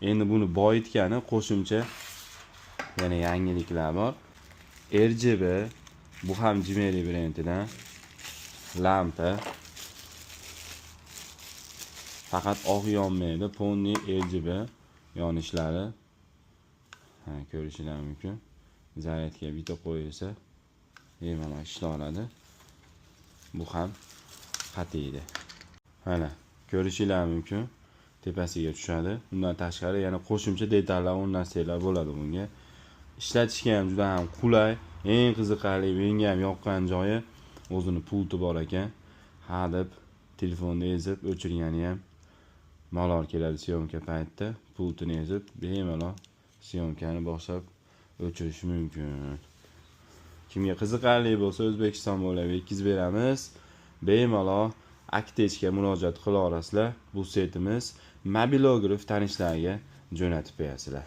Endi buni boyitgani qo'shimcha yana yangiliklar bor. RGB, bu ham Jimeri brendidan lampa. Faqat oq yonmaydi, полный RGB yonishlari. Ha, ko'rishinglar mumkin. Zaryadga bitta qo'yilsa, bemalol ishlay. Bu ham qatiydi. Mana, ko'rishinglar mumkin. Tepasiga tushadi. Undan tashqari yana qo'shimcha detallar o'rnatsanglar bo'ladi bunga. Ishlatishga ham juda ham qulay. Eng qiziqarli, menga ham yoqqan joyi, o'zini pulti bor ekan. Ha deb telefonni ezib o'chirgani ham malol keladi съёмка paytida. Pultini ezib bemalol съёмка ni boshlab o'chirish mumkin. Kimga qiziqarli bo'lsa, O'zbekiston bo'ylab yetkazib beramiz. Bemalol Aktechga murojaat qila olasizlar. Bu setimiz mobilograf tanishlarga jo'natib qo'yasizlar.